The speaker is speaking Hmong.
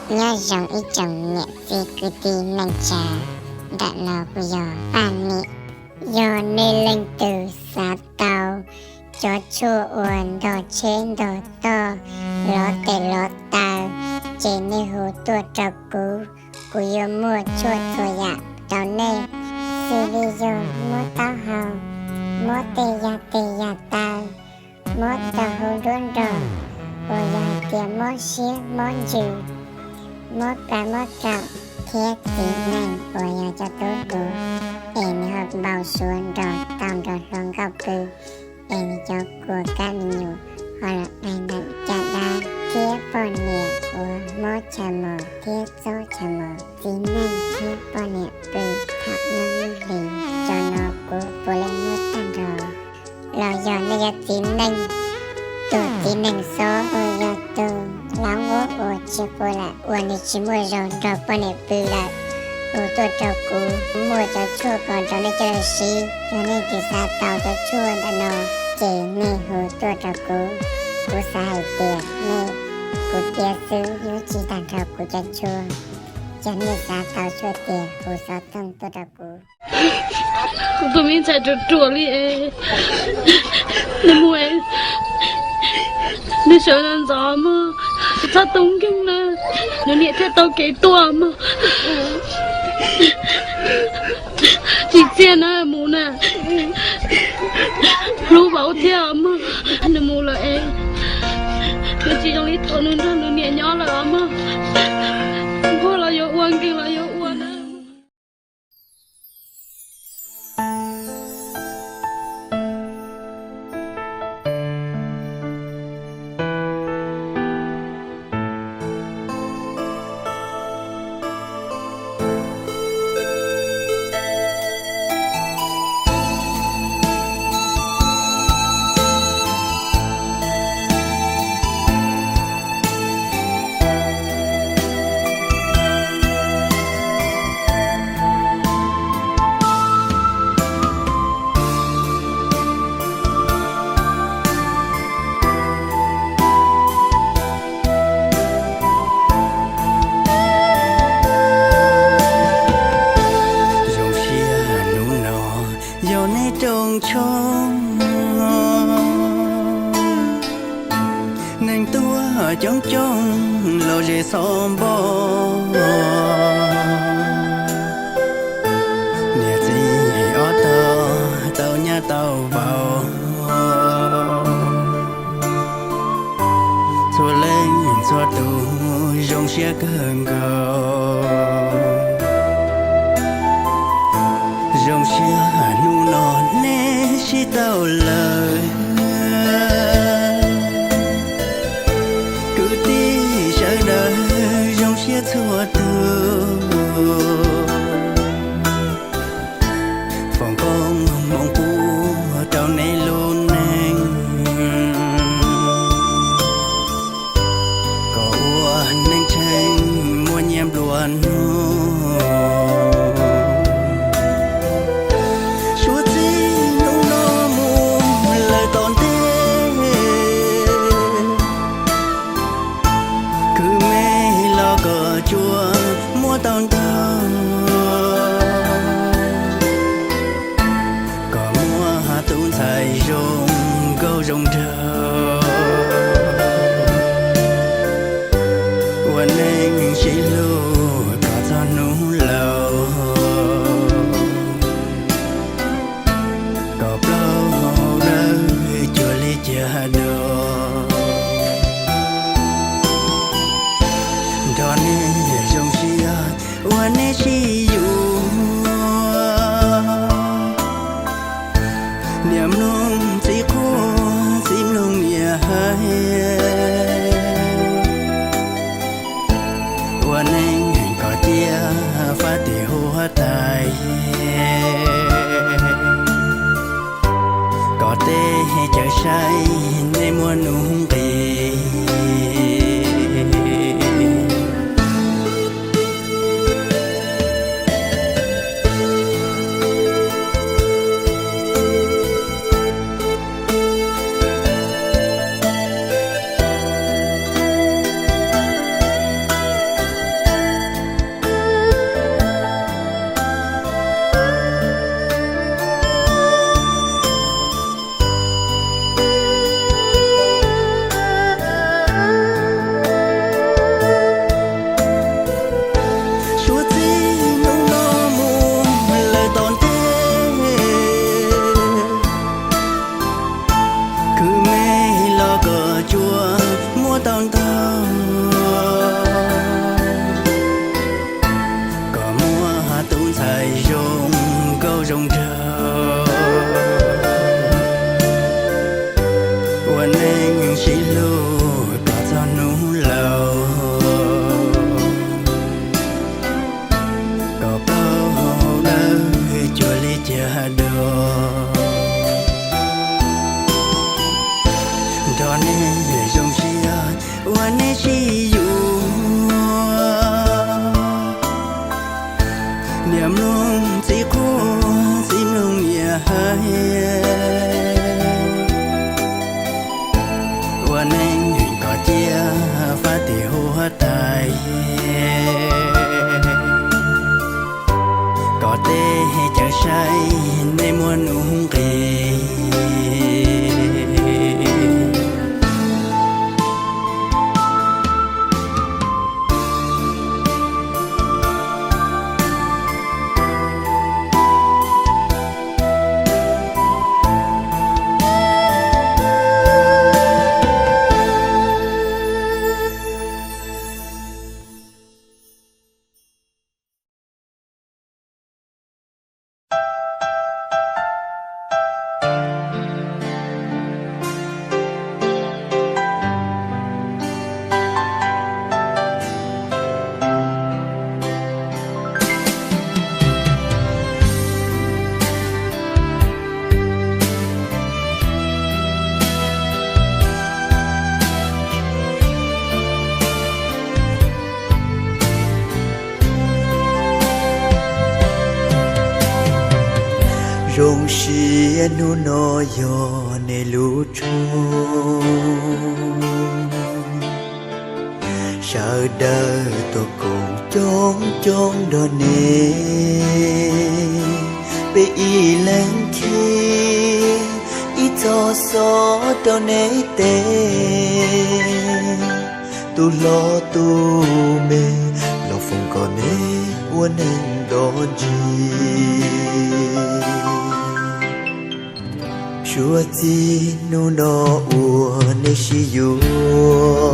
Nyob zoo ib tsoom niam txiv kwv tij neej tsa, ntawm no kuv yog Paj Niam. Yog nej leej twg xav tau cov tshuaj uas ntog tsheb ntog toj, lov tes lov taw, ces nej hu tuaj rau kuv, kuv yuav muaj tshuaj txhua yam rau nej, xws li yog muab taub hau, muab tej yag tes yag taw, muab tau hauv nruab nrog, uas yog hais tias mob siab mob ntsws, mob plab mob kaum, thiab txiv neej uas yog cov tub kua es nws ho npau suav nrog tau nrog hluas nkauj pw, es nws cov kua kab me nyuam ho los dai ntawm caj dab, thiab poj niam uas mob chaw mos thiab txob chaw mos, txiv neej thiab poj niam pw thaum nyob hnub hlis, cov no kuv puav leej muab tag nrho. Los yog nej yog txiv neej, tus txiv neej xob uas yog tus hlob uas tsis quav lawm, uas nws tsis muaj zog nrog poj niam pw lawm, hu tuaj rau kuv, muaj cov tshuaj ko rau nej coj los siv. Yog nej twg xav tau cov tshuaj ntawm no, ces nej hu tuaj rau kuv. Kuv xav hais tias nej, kuv tiag xwb, yuav tsis tag nrho kuv cov tshuaj. Yog nej xav tau tshuaj tiag, hu xov tooj tuaj rau kuv. Kuv tus me ntxhais ruam ruam li es, nws mus, nws sawv ntxov ntxov mog, txhob tu nkeeg na, nws niam thiaj tau kev tuaj mog. Tsis txiaj na mus na, hlub vauv thiab mog. Nws mus lawm es, nws tsis zoo li thaum nws nrog nws niam nyob lawm os mog. Nquag los yuav ua, nkeeg los yuav ua na. Zoo siab hnub no yog neb rooj tshoob, neeg tuaj coob coob los ze xov npog. Niam txiv ob tog tau nyab tau vauv, txhua leej txhua tus zoo siab kawg nkaus. Zoo siab hnub no neb sib tau lawm, kwv tij sawv daws zoo siab txhua tus. Foom koob hmoov pub rau neb lub neej, kom ua neej tsheej muaj nyiaj nplua nuj. Suav txij hnub no mus lawm tom ntej, khwv me los kom tsuas muab tau ntau, kom muaj tub ntxhais zoo nkauj zoo nraug, ua neej sib hlub kom txog hnub laus, kom plaub hau dawb cuag li cag dua. Nrog neb zoo siab ua neb sib yuav, niam mloog txiv quaj txiv mloog niam hais, ua neej kom ciaj fab tim huab tais, kom tej cawv saib nej muaj nuj nqis. tsuas muab tau ntau, kom muaj tus ntxhais zoo nkauj zoo nraug, ua neej sib hlub kom txog hnub laus, kom plaub hau dawb cuag li cag dog. Nrog nej zoo siab ua nej sib yuav, niam mloog txiv quaj txiv mloog niam hais, ua neej kom ciaj fab tim huab tais, kom tej cawv saib nej muaj nuj nqis. Zoo siab hnub no yog nej lub tshooj, sawv daws tuaj koom coob coob nrog nej, peb ib leeg khib ib txoj xov rau nej teb. Tus hlob tus me los foom kom nej ua neej nto ntsis, suav txij hnub no ua nej sib yuav.